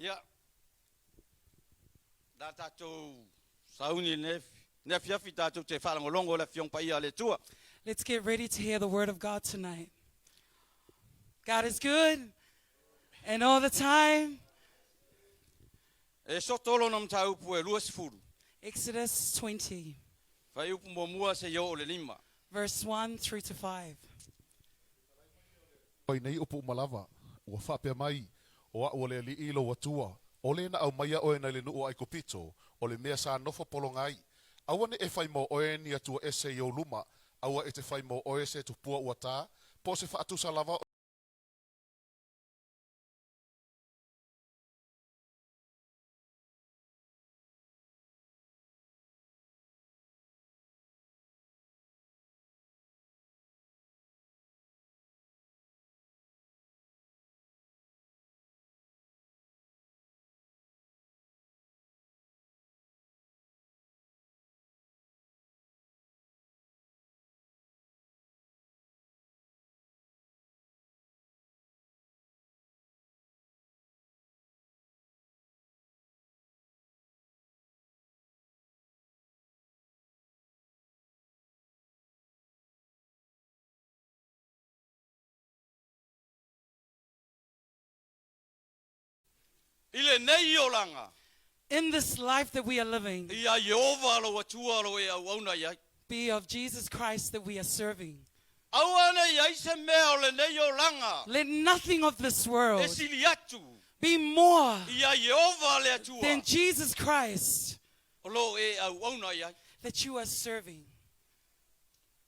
Ia, la tatou sauni i lenei afiafi tatou te faalogologo i le Afioga Paia a le Atua. Let's get ready to hear the word of God tonight. God is good and all the time. E soto lona mataupu e 20. Exodus 20. Fuaiupu muamua seia oo i le lima. Verse 1 through to 5. Ai nei upu uma lava, ua faapea mai, O a'u o le Alii lou Atua, o le na aumaia oe nai le nuu o Aikupito, o le mea sa nofo pologa ai. Aua ne e fai mo oe ni Atua ese i ou luma, aua e te fai mo oe se tupua ua tā, po o se faatusa lava I lenei olaga. In this life that we are living. Ia Ieova lou Atua o lo o e auauna i ai. Be of Jesus Christ that we are serving. Aua ne i ai se mea o lenei olaga. Let nothing of this world. E sili atu. Be more. Ia Ieova le Atua. Than Jesus Christ. O lo o e auauna i ai. That you are serving.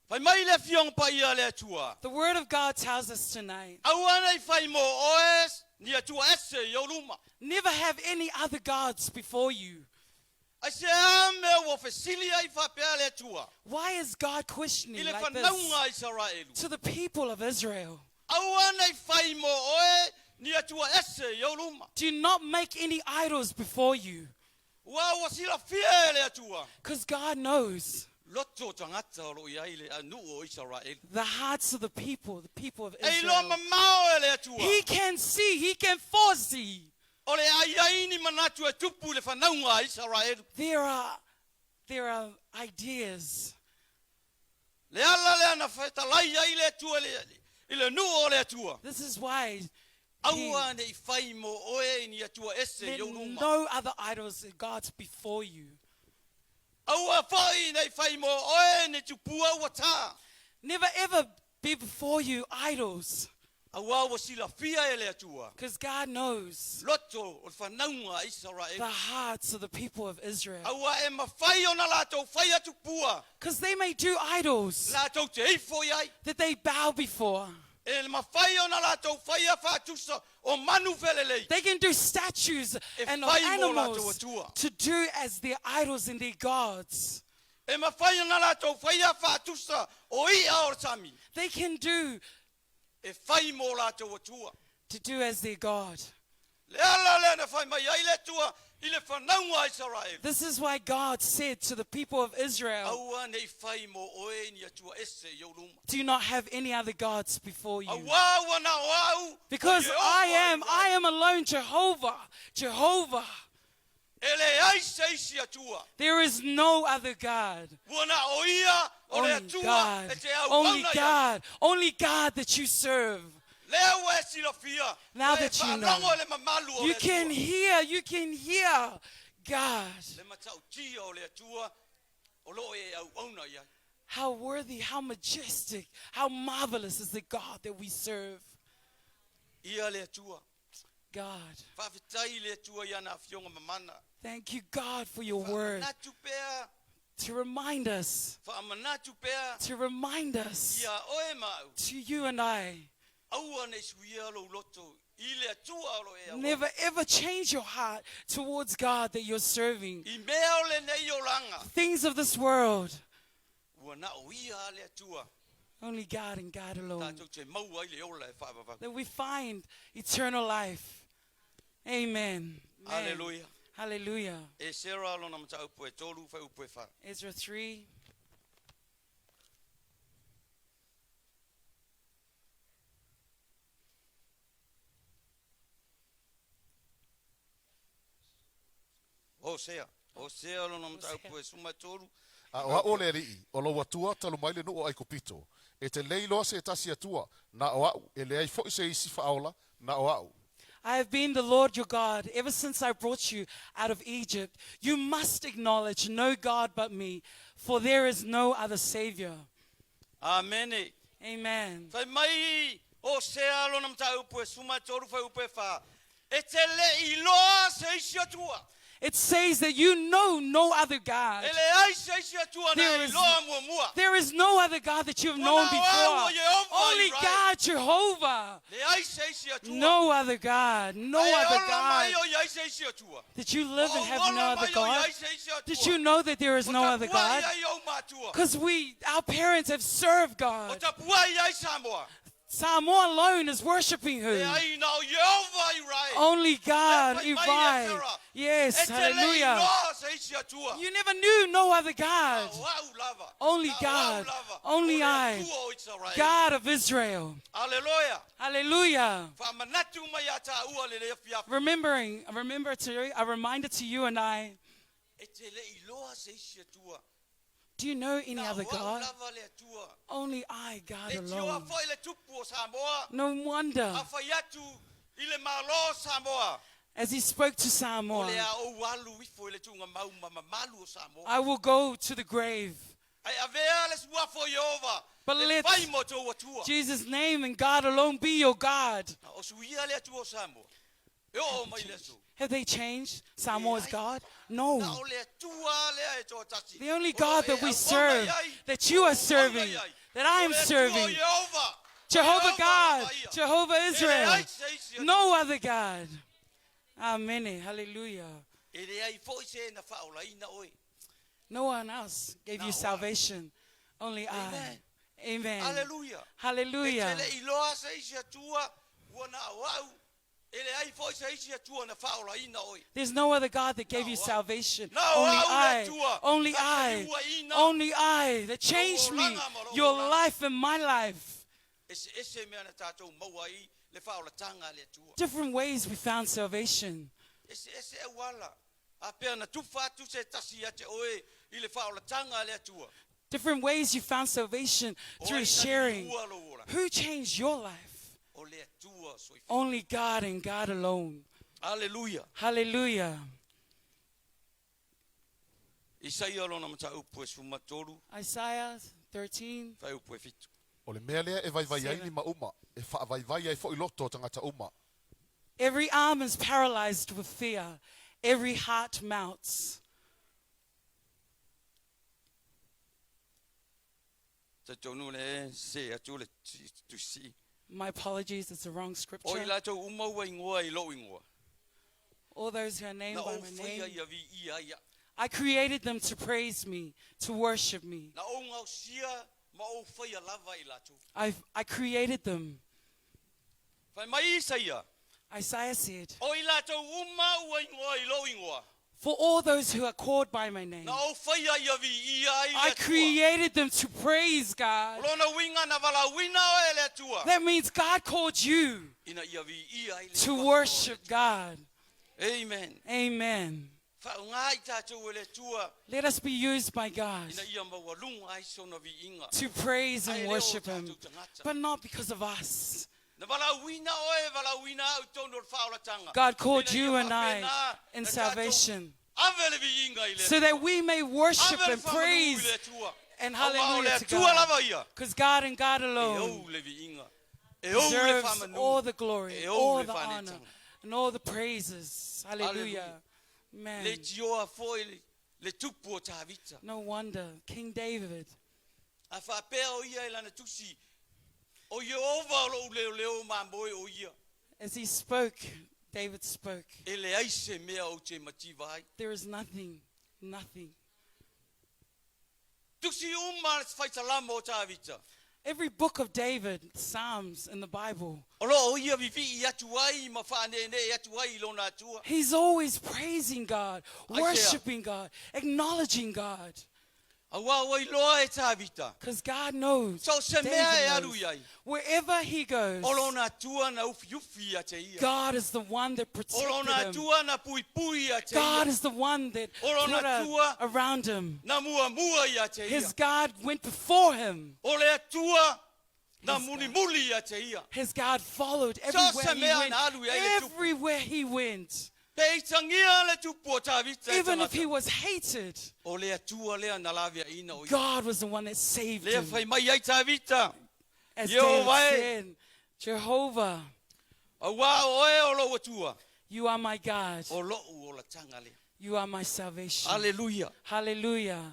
Fai mai le Afioga Paia a le Atua. The Word of God tells us tonight. Aua ne i fai mo oe ni Atua ese i ou luma. Never have any other gods before you. Aisea mea ua fesili ai faapea le Atua. Why is God questioning I le like this fanauga a Isaraelu. to the people of Israel? Aua ne i fai mo oe ni Atua ese i ou luma. Do not make any idols before you. Ua ua silafia e le Atua. Cause God knows. Loto o tagata o lo o i ai le nuu o Isaraelu. The hearts of the people, the people of E iloa Israel. mamao e le Atua. He can see, he can foresee. O le a i ai ni manatu e tupu i le fanauga a Isaraelu. There are, there are ideas. Le ala lea na fetalai ai le Atua i le nuu o le Atua. This is why he. Aua ne i fai mo oe i ni Atua ese i Let ou luma. no other idols and gods before you. Aua foi ne i fai mo oe ni tupua ua tā. Never ever be before you idols. Aua ua silafia e le Atua. Because God knows. Loto o le fanauga a Isaraelu. The hearts of the people of Israel. Aua e mafai ona latou faia tupua. Because they may do idols. Latou te ifo i ai. That they bow before. E mafai ona latou faia faatusa o manu felelei. They can do statues E and of fai mo latou animals Atua. to do as their idols and their gods. E mafai ona latou faia faatusa o i'a o le sami. They can do. E fai mo latou Atua. To do as their God. Le ala lea na fai mai ai le Atua i le fanauga a Isaraelu. This is why God said to the people of Israel. Aua ne i fai mo oe ni Atua ese i ou luma. Do not have any other gods before you. Aua ua na o au, o Because I Ieova am, I am alone Jehovah, Jehovah. E leai se isi Atua. There is no other God. Ua na o ia o le Only Atua God, e te only auauna i ai. God, only God that you serve. Lea ua e silafia, Now ua e that you know, faalogo i le mamalu o you le can Atua. hear, you can hear God. Le matautia o le Atua o lo o e auauna i ai. How worthy, how majestic, how marvelous is the God that we serve. Ia le Atua. God. Faafetai i le Atua i ana afioga mamana. Thank you, God, for your word. Faamanatu pea. To remind us. Faamanatu pea. To remind us. Ia oe ma au. To you and I. Aua ne i suia lou loto i le Atua o lo e auauna. Never ever change your heart towards God that you're serving. I mea o lenei olaga. Things of this world. Ua na o ia a le Atua. Only God and God alone. Tatou te maua ai le ola e faavavau. That we find eternal life. Amen. Hallelujah. Hallelujah. Esera lona mataupu e tolu fuaiupu e fa. Ezra 3. Hosea. Hosea lona mataupu e 13. A o a'u o le Alii, o lou Atua talu mai le nuu o Aikupito, e te le iloa se tasi Atua, na o a'u, e leai fo'i se isi Faaola, na o a'u. I have been the Lord your God ever since I brought you out of Egypt. You must acknowledge no God but me, for there is no other Savior. Amene. Amen. Fai mai Hosea lona mataupu e 13 fuaiupu e 4, E te le iloa se isi Atua. It says that you know no other God. E leai se isi Atua na There e is- iloa muamua. There is no other God that you have known Ua na o au before. o Ieova Only Israel. God, Jehovah. Leai se isi Atua. No other God. No Ae other ola mai God. o iai se isi Atua. Did you live and O have ola no other mai o God? iai se isi Atua. Did you know that there is O no other tapuai God? ai ou matua. Because we, our parents have served O God. tapuai ai Samoa. Samoa alone is worshiping who? Leai na o Ieova Irai. Only God, Le fai mai e Irai. Sarah. Yes, E te le hallelujah. iloa se isi Atua. You never knew no other God. Na o au lava. Only Na o au God. lava. Only O le I. Atua o Israel. God of Israel. Hallelujah. Hallelujah. Faamanatu mai ia taua le le afiafi. Remembering, remember to, a reminder to you and I. E te le iloa se isi Atua. Do you know any Na other o au God? lava le Atua. Only I, God Le tioa alone. foi le tupu o Samoa. No wonder, A fai atu i le Malo o Samoa. as he spoke to O Samoa, le a ou alu ifo i le tuugamau ma mamalu o Samoa. I will go to the grave. Ae avea le suafa o Ieova But e let fai mo tou Atua. Jesus' name and God alone be your God. Na o suia le Atua o Samoa. E oo mai le aso. Have they changed Samoa's God? No. Na o le Atua lea e toatasi. The only O God e that we auauna serve, i ai, that you o are auauna serving, i ai. that I O am le Atua o serving, Ieova. Jehovah Ieova God, lava ia. Jehovah E leai Israel, se isi Atua. no other God. Amen. Hallelujah. E leai foi se na faaolaina oe. No one else gave Na you o au. salvation. Only I. Amen. Amen. Hallelujah. E Hallelujah. te le iloa se isi Atua ua na o au. E leai foi se isi Atua na faaolaina oe. There's no other God that gave Na you o au. salvation. Na o Only au le I. Atua. Only Na I. taliuaina. Only I that changed me, olaga ma lou your olaga. life and my life. E se ese mea na tatou maua ai le faaolataga a le Atua. Different ways we found salvation. E se ese auala. A pea na tufa atu se tasi ia te oe i le faaolataga a le Atua. Different ways you found salvation O through ai na sharing. liua lou olaga. Who changed your life? O le Atua soifua. Only God and God alone. Hallelujah. Hallelujah. Isaia lona mataupu e 13, Isaiah 13. fuaiupu e 7. O le mea lea e vaivai ai Seven. lima uma, e faavaivai ai fo'i loto o tagata uma. Every arm is paralyzed with fear, every heart melts. Talitonu le se atu le tusi. My apologies, it's the wrong O i scripture. latou uma ua igoa i lou igoa. All those who are named Na by ou my faia name, ia viia ai a'u. I created them to praise me, to worship me. Na ou gaosia ma ou faia lava i latou. I created them. Fai mai Isaia. Isaiah said, O i latou uma ua igoa i lou igoa. For all those who are called by my name, Na ou faia ia viia ai le I Atua. created them to praise God. O lona uiga na valaauina oe e le Atua. That means God called you Ina ia viia ai le to suafa o le worship Atua. God. Amen. Amen. Faaaoga i tatou e le Atua. Let us be used by God Ina ia maualuga ai sona viiga. to praise Ae and le o worship Him, tatou tagata. but not because of us. Na valaauina oe, valaauina au i totonu o le faaolataga. God called Ina ia you and I faapena in na tatou salvation ave le viiga i le so Atua. that we may worship Ave le and faamanu i le praise Atua. and Aua o le hallelujah to Atua God. lava ia. Because God and God E alone ou le viiga. E ou le deserves faamanu. all the glory, E ou all le the honor, faanetaga. and all the praises. Hallelujah. Hallelujah. Le Man, tioa foi le, le tupu o Tavita. no wonder King David, A faapea o ia i lana tusi, O Ieova o lou leoleo mamoe o ia. as he spoke, David spoke. E leai se mea ou te mativa ai. There is nothing, nothing. Tusi uma le faisalama o Tavita. Every book of David, Psalms in the Bible, O loo o ia vivii atu ai ma faaneenee atu ai i lona Atua. he's always praising God, Isaiah. worshiping God, acknowledging God. Auā ua iloa e Tavita. Because God knows. So o se mea David e alu knows. i ai. Wherever he goes, O lona Atua na ufiufi ia te ia. God is the one that O protected lona him. Atua na puipui ia te God ia. is the one that O lona put a, Atua around him. na muamua ia te ia. His God went before him. O le Atua na His God. mulimuli ia te ia. His God followed So everywhere se he mea went. na alu i ai le tupu. Everywhere he went. Pe i tangia le tupu o Tavita e Even if he tangata. was hated, O le Atua lea na lavea ina o ia. God was the one that saved Lea him. fai mai ai Tavita. As Jehovah David e. said, Jehovah, Auā o oe o lou Atua. you are my God. O lou olataga lea. You are my salvation. Aleluia. Hallelujah.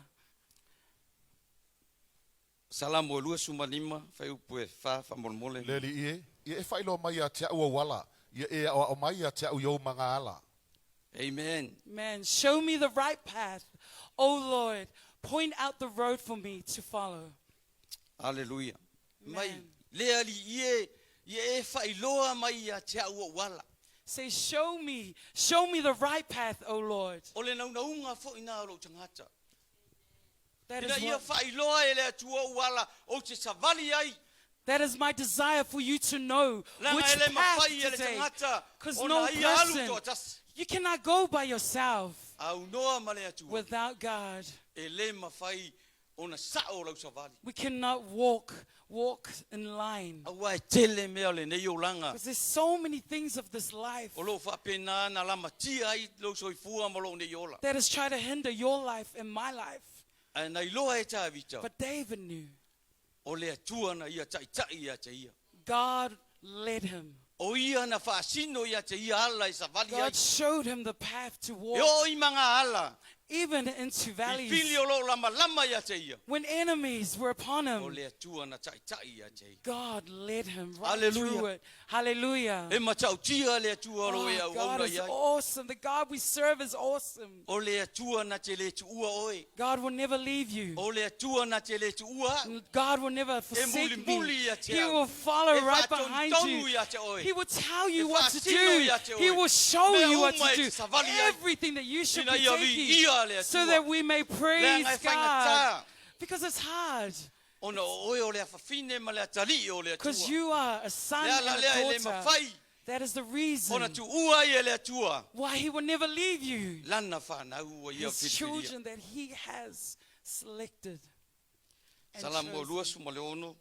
Salamo e 25, fuaiupu e 4, faamolemole. Le Alii e, ia e faailoa mai ia te a'u ou ala, ia e aoao mai ia te a'u i ou magaala. Amen. Man, show me the right path. O Lord, point out the road for me to follow. Aleluia. Mai, Amen. le Alii e, ia e faailoa mai ia te a'u ou ala. Say, show me, show me the right path, O Lord. O le naunauga foi na o lou tagata. That Ina is ia what, faailoa e le Atua ou ala ou te savali ai. that is my desire for you to know Leaga which e le path mafai e to le take. tagata 'Cause ona no ia alu person- toatasi. You cannot go by yourself Aunoa ma le Atua. without God. E le mafai ona sao lau savali. We cannot walk in line. Auā e tele mea o lenei olaga. Because there's so many things of this life O lo o faapena na lamatia ai lou soifua ma lou nei ola. that has tried to hinder your life and my life. Ae na iloa e Tavita, But David knew o le Atua na ia taitai ia te ia. God led him. O ia na faasino ia te ia ala e savali ai. God showed him the path to E walk, oo i magaala, even into i valleys. fili o lo o lamalama ia te ia. When enemies were upon O him, le Atua na taitai ia te ia. God led him right Hallelujah. through it. Hallelujah. E matautia le Atua o lo e Oh, au God auna is i ai. awesome. The God we serve is awesome. O le Atua na te le tuua oe. God will never leave you. O le Atua na te le tuua a'u. God will never forsake me. mulimuli ia te He au. will follow E right behind faatonutonu you. ia te oe. He will tell E you what to faasino do. ia te He oe. will show Mea you what uma to e do. te savali ai. Everything that you should Ina be ia viia le taking Atua. so that we may praise Leaga e God. faigata. Because it's hard. Ona o oe o le afafine ma le atalii o le Because Atua. you are a son Le ala and lea e a le daughter. mafai That is the reason ona tuua ai e le Atua. why he will never leave you. Lana whanau ua ia His filifilia. children that he has selected. And Salamo chosen. 26,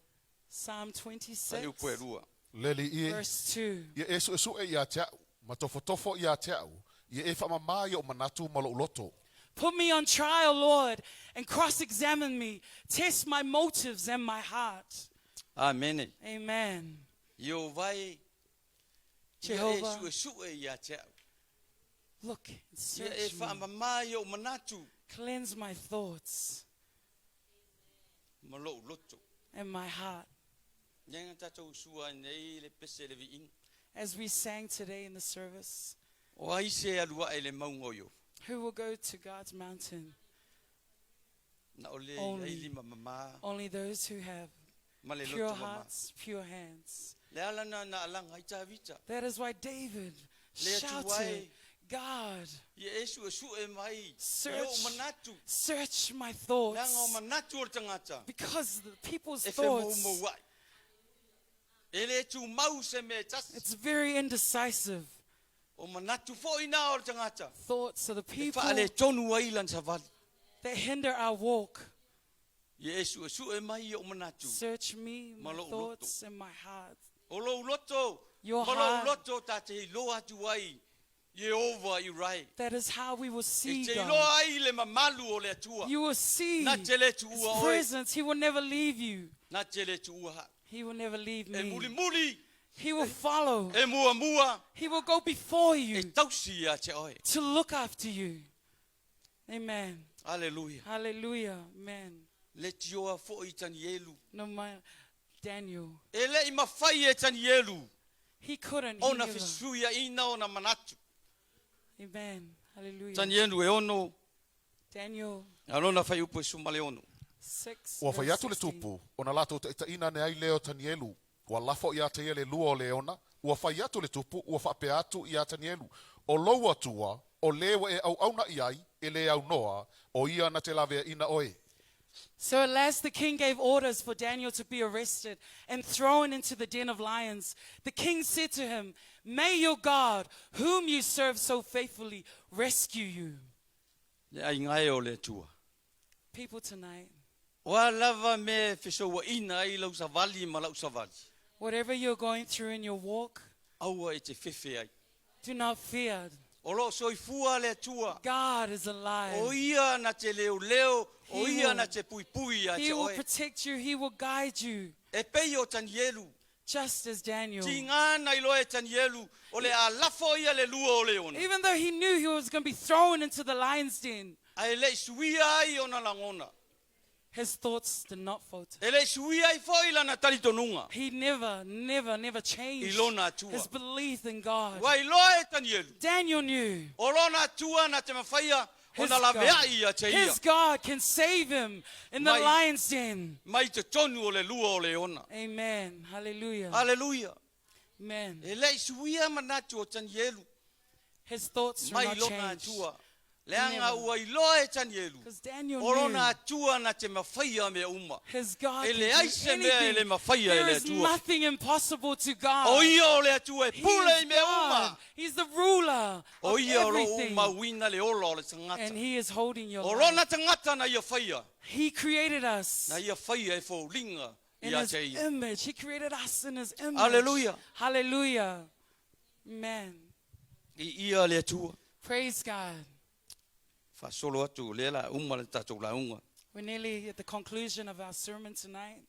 Psalm fuaiupu e 26, 2. Le Alii e, verse 2. ia e suesue ia te a'u, ma tofotofo ia te a'u, ia e faamamā i o'u manatu ma lo'u loto. Put me on trial, Lord, and cross examine me. Test my motives and my heart. Amene. Amen. Ieova e, ia e Jehovah. suesue ia te a'u. Look and Ia e search me. faamamā i o'u manatu Cleanse my thoughts ma lo'u loto. and my heart. Ia tatou sua ai nei le pese le viiga. As we sang today in the service, O ai se alu a'e i le mauga o Ieova. who will go to God's mountain? Na o le Only. ai lima mamā Only those who have ma le pure loto mamā. hearts, pure hands. Le ala na na alaga ai Tavita. That is why David Le Atua shouted, e. God, Ia e suesue mai i Search o'u manatu. search my Leaga o thoughts. manatu o le tagata. Because the people's E thoughts, femoumou ai. E le tumau se mea e tasi. it's very indecisive. O manatu foi na o le tagata. Thoughts of the E people faale tonu ai lana savali. that hinder our walk. Ia e suesue mai i o'u manatu. Search me, my Ma lou loto. thoughts, and my heart. O lou loto. Your Ma lou heart. loto ta te iloa atu ai. Ieova i rai. That is how we will E see te God. iloa ai le mamalu o le Atua. You will see Na te le His tuua oe. presence. He will never leave you. Na te le tuua ha. He will never leave E me. mulimuli. He will follow. E muamua. He will go before E you tausi ia te oe. to look after you. Amen. Aleluia. Hallelujah. Amen. Le tioa foi i Tanielu. No, my Daniel. E le i mafai e Tanielu. He couldn't. He Ona never. fesuiaina ona manatu. Amen. Hallelujah. Tanielu e ono. Daniel Alona fuaiupu e 16. 6. Ua fai verse atu le 16. tupu, ona latou taitaiina ane ai lea o Tanielu, ua lafo ia te ia le lua o leona, ua fai atu le tupu, ua faapea atu ia Tanielu, o lou Atua, o le ua e auauna i ai, e le aunoa, o ia na te laveaina oe. So at last the king gave orders for Daniel to be arrested and thrown into the den of lions. The king said to him, May your God, whom you serve so faithfully, rescue you. Le aiga e o le Atua. People tonight, O a lava mea e fesouaina ai lau savali ma la'u savali. Whatever you're going through in your walk, Aua e te fefe ai. do not fear. O lo o soifua le Atua. God is O alive. ia na te leoleo, o He ia will, na te puipui ia he te will oe. protect you. He will guide you. E pei o Tanielu. Just as Daniel. Tiga na iloa e Tanielu, o le a lafo ia le lua o leona. Even though he knew he was going to be thrown into the lion's den, Ae le i suia ai ona lagona. his thoughts did not falter. E le i suia ai foi lana talitonuga. He never, never, never I changed lona Atua. his belief in God. Ua iloa e Tanielu, Daniel knew o lona Atua na te mafaia his ona God, laveai ia te ia. his God can save him in the Mai, lion's den. mai totonu o le lua o leona. Amen. Hallelujah. Aleluia. Amen. E le i suia manatu o Tanielu His thoughts were mai not lona changed. Atua. Leaga Never. ua iloa e Tanielu, Because Daniel o lona knew Atua na te mafaia mea uma. his God E can leai do se mea e le anything. mafaia e There le is Atua. nothing impossible to O God. ia o le Atua e He pule is i mea God. uma. He's the ruler O of ia o loo everything. mauina le ola o le tagata. And he is holding your O life. lona tagata na ia faia, He created us na ia faia e foliga in ia his te ia. image. He created us in his image. Hallelujah. Hallelujah. Amen. I ia le Atua. Praise God. Faasolo atu lea la uma le tatou lauga. We're nearly at the conclusion of our sermon tonight.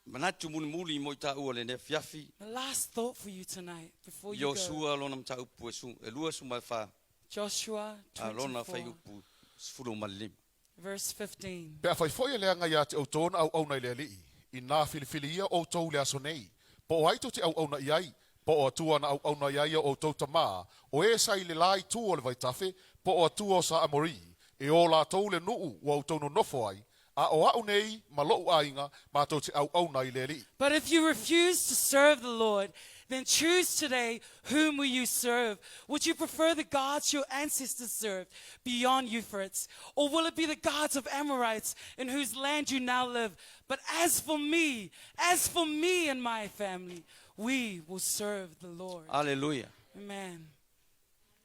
Manatu mulimuli mo i taua lenei afiafi. The last thought for you tonight before you go. Iosua lona mataupu e su, e 24, Joshua a lona 24, fuaiupu 15. verse 15. Pe afai foi e leaga ia te outou ona auauna i le Alii, inā filifili ia outou i le aso nei, po o ai tou te auauna i ai, po o Atua na auauna i ai a outou tamā, o e sa i le la itu o le vaitafe, po o Atua o sa Amori, e o latou le nuu ua outou nonofo ai, a o a'u nei ma lo'u aiga, matou te auauna i le Alii. But if you refuse to serve the Lord, then choose today whom will you serve. Would you prefer the gods your ancestors served beyond Euphrates? Or will it be the gods of Amorites in whose land you now live? But as for me, as for me and my family, we will serve the Lord. Aleluia. Amen.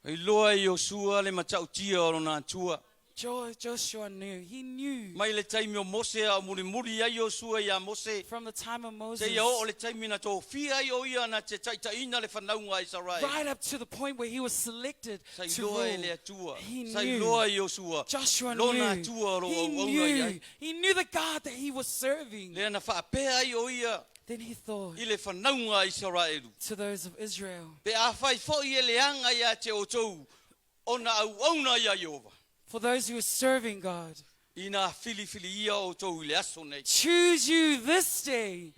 Iloa e Iosua le matautia o lona Atua. Jo- Joshua knew. He knew Mai le taimi o Mose a o mulimuli ai Iosua iā Mose, from the time of Moses seia oo le taimi na tofia ai o ia na te taitaiina le fanauga a Isaraele. right up to the point where he was selected Sa to iloa e rule. le Atua, He sa knew. iloa e Iosua, Joshua lona knew. Atua o lo He auauna i ai. knew. He knew the God that he was serving. Lea na faapea ai o ia Then he thought i le fanauga a Isaraelu. to those of Israel, Pe afai foi e leaga ia te outou ona auauna iā Ieova, for those who are serving God, ina filifili ia outou i le aso nei. choose you this day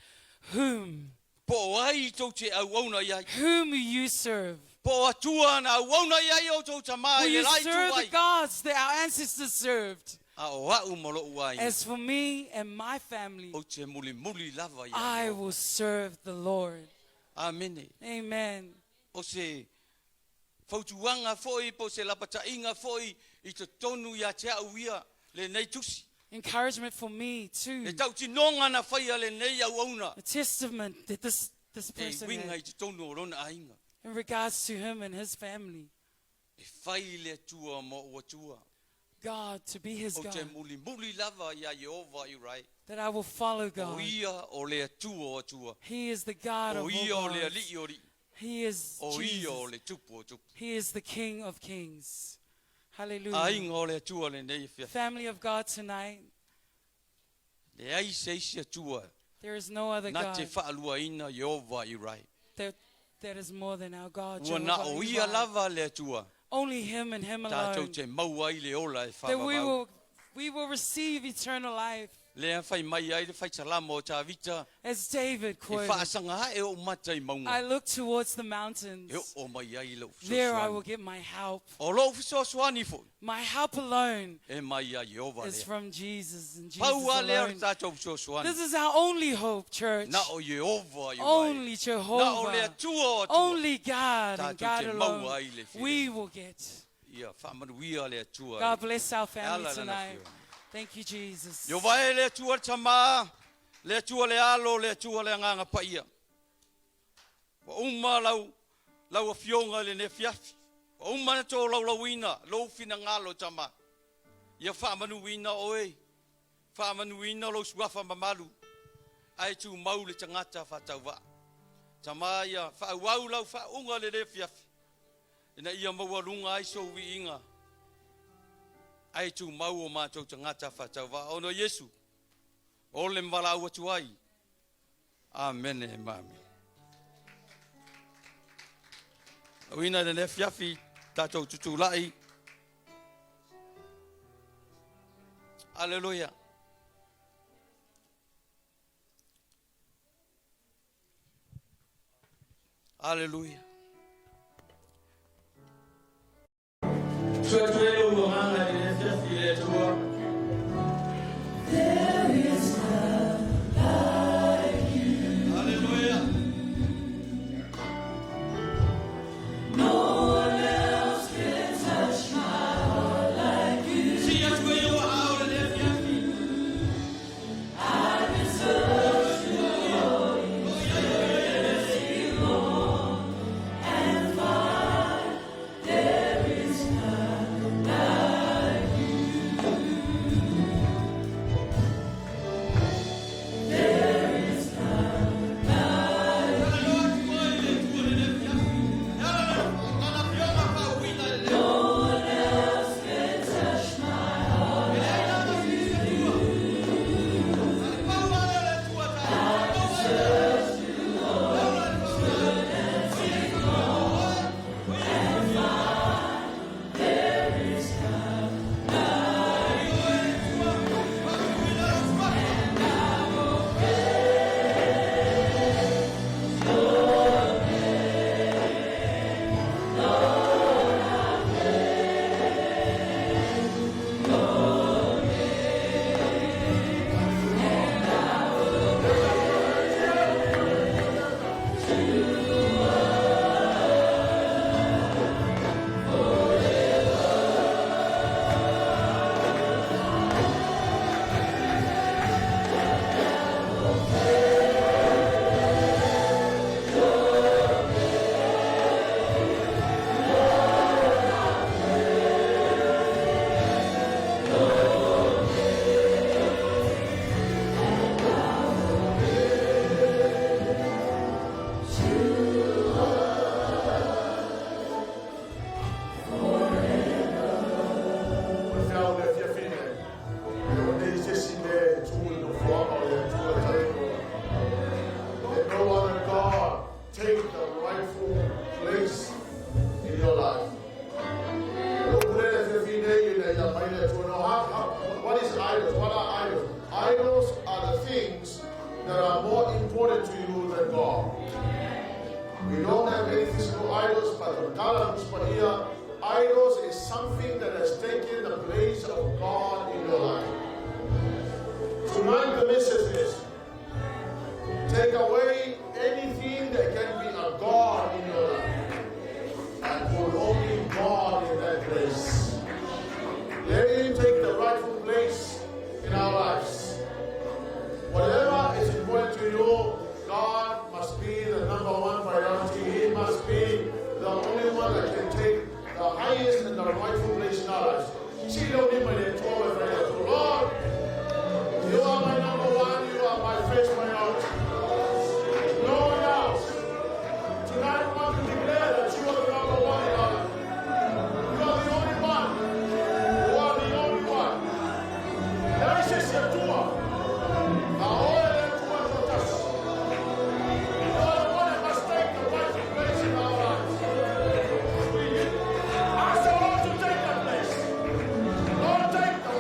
whom, Po o ai tou te auauna i ai. whom will you serve? Po o Atua na auauna i ai outou tamā Will i le you la itu serve the ai. gods that our ancestors served? A o a'u ma lo'u aiga, As for me and my family, ou te mulimuli lava iā I Ieova. will serve the Lord. Amene. Amen. O se fautuaga foi po o se lapataiga foi i totonu ia te a'u ia lenei tusi. Encouragement for me too. Le tautinoga na faia lenei auauna A testament that this, this e person uiga had i totonu o lona aiga. in regards to him and his family. E fai le Atua ma o'u Atua. God to be his Ou te God. mulimuli lava iā Ieova i Rai. That I will follow O God. ia o le Atua o Atua. He is the God of O all ia o le gods. Alii o alii. He is O ia o Jesus. le Tupu o tupu. He is the King of kings. Hallelujah. Aiga o le Atua lenei afiafi. Family of God tonight, Leai se isi Atua there is no other na te God faaluaina Ieova i Rai. that, that is more than our God. Ua na Jehovah o ia Jireh. lava le Atua. Only him and him Tatou alone. te maua ai le ola e That we faavavau. will, we will receive eternal life. Lea fai mai ai le faisalama o Tavita, As David e quoted, faasaga ae o'u mata i I mauga. look towards the mountains. E oo mai ai lou There I will fesoasoani. get my help. O lou fesoasoani foi, My help alone e mai iā Ieova is lea. from Jesus and Jesus Pau a lea o le alone. tatou fesoasoani. This is our only hope, church. Na o Ieova i rai. Only Na o le Jehovah. Atua o Atua. Only God and Tatou God te maua alone. ai le We filemu. will get. Ia faamanuia le Atua God i bless our e family ala lana tonight. afioga. Thank you, Jesus. Ieova e, le Atua le Tama, le Atua le Alo, le Atua le Agaga Paia. Ua uma lau, lau Afioga i lenei afiafi. Ua uma ona tolaulauina lou finagalo, Tama. Ia faamanuina oe, faamanuina lou suafa mamalu, ae tumau le tagata faatauvaa. Tama, ia faaauau lau faauuga i lenei afiafi, ina ia maualuga ai sou viiga, ae tumau o matou tagata faatauvaa. Ona o Iesu, o le valaau atu ai. Amene ma amene. Auina i lenei afiafi tatou tutulai. Aleluia. Aleluia. Tuatue lou agaga i le afiafi i le Atua. Aleluia. Si atu e ua ao le afiafi. O le feau le afiafi nei, e o nei se isi mea e tu i le nofoaga o le Atua e tatou ola. Let no other God take the rightful place in your life. O pule le afiafi nei ina ia mai le Atua. No, what is idols? What are idols? Idols are the things that are more important to you than God. We don't have any physical idols, but the but here, idols is something that has taken the place of God in your life. Tonight, the message is take away anything that can be a God in your life and put only God in that place. Let Him take the rightful place in our lives. Whatever is important to you, God must be the number one priority. He must be the only one that can take the highest and the rightful place in our lives. See, don't need my Lord, you are my number one. You are my first priority. No one else. Tonight, we want to declare that you are the number one in our life. You are the only one. You are the only one. There is a Atua. A oe le Atua toatasi. You are the one that must take the rightful place in our lives. We ask the Lord to take that place. Lord, take the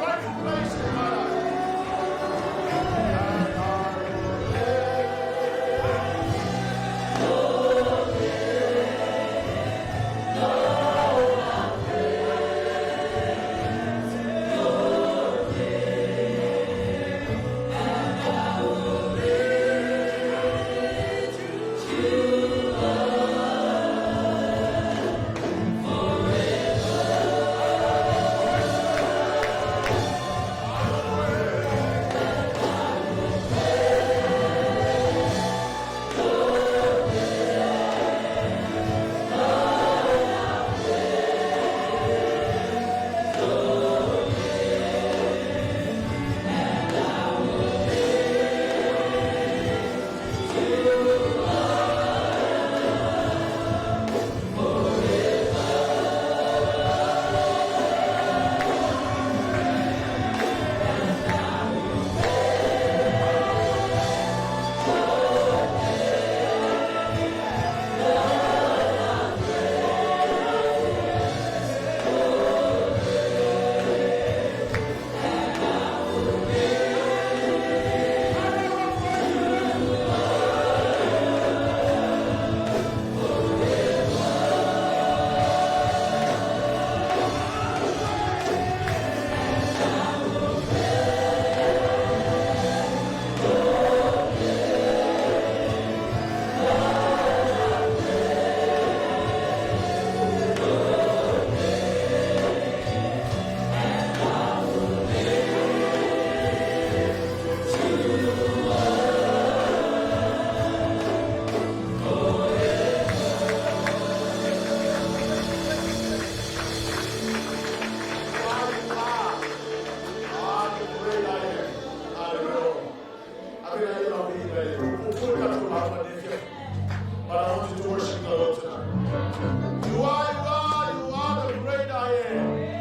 You are, you are, you are the great I am.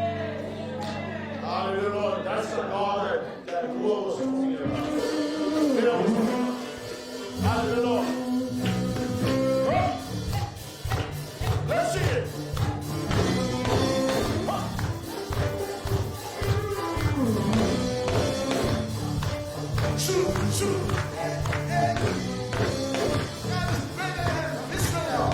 Hallelujah, Lord. That's the God that, that Rua was talking about. Peter was talking about. Hallelujah, Lord. Huh? Let's see it. Huh. Shoot, shoot. Hey, hey. God is greater than Israel.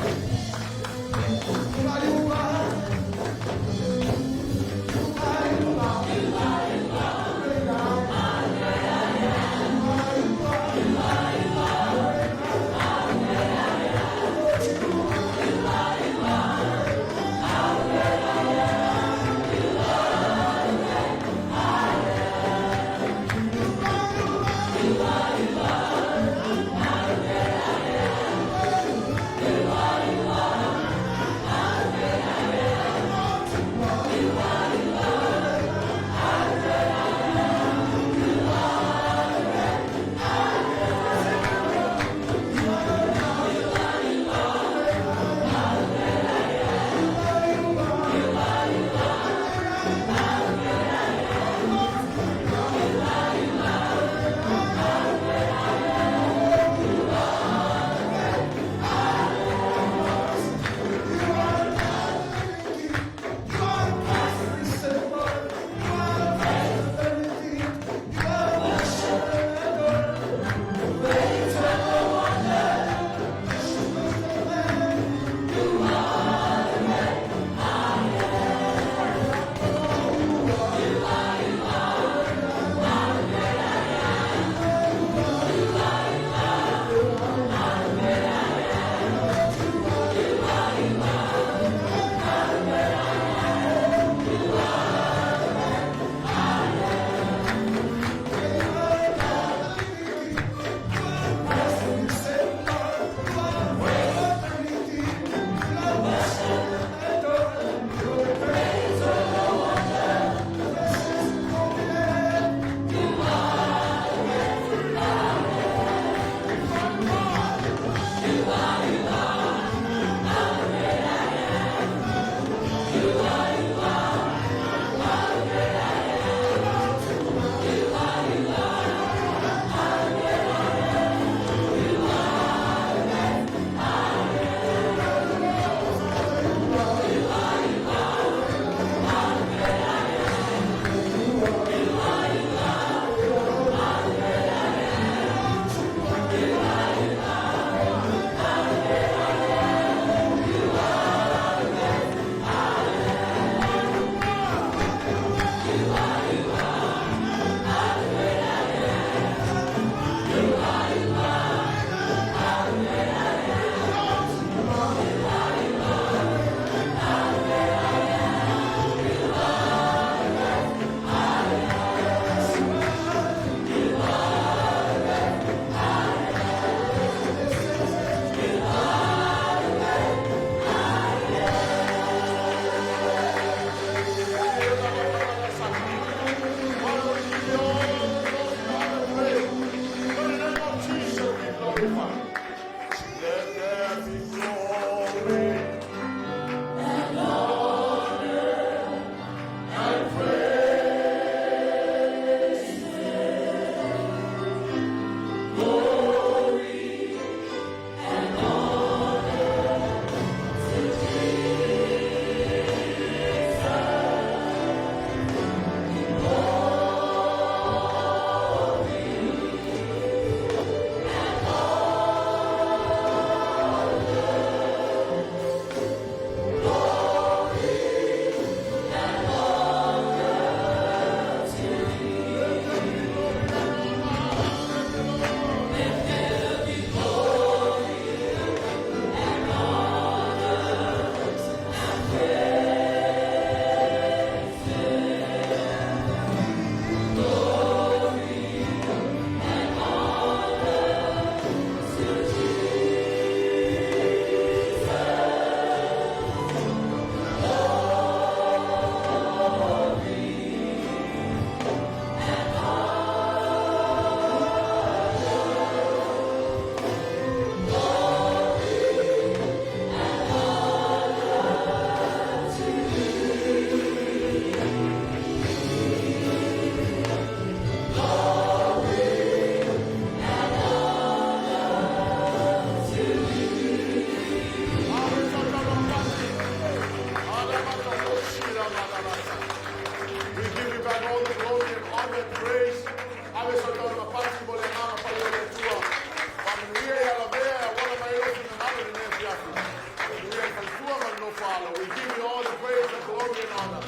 Father. We give you all the praise and glory and honor.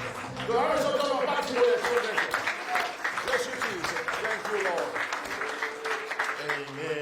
Bless you, Jesus. Thank you, Lord. Amen.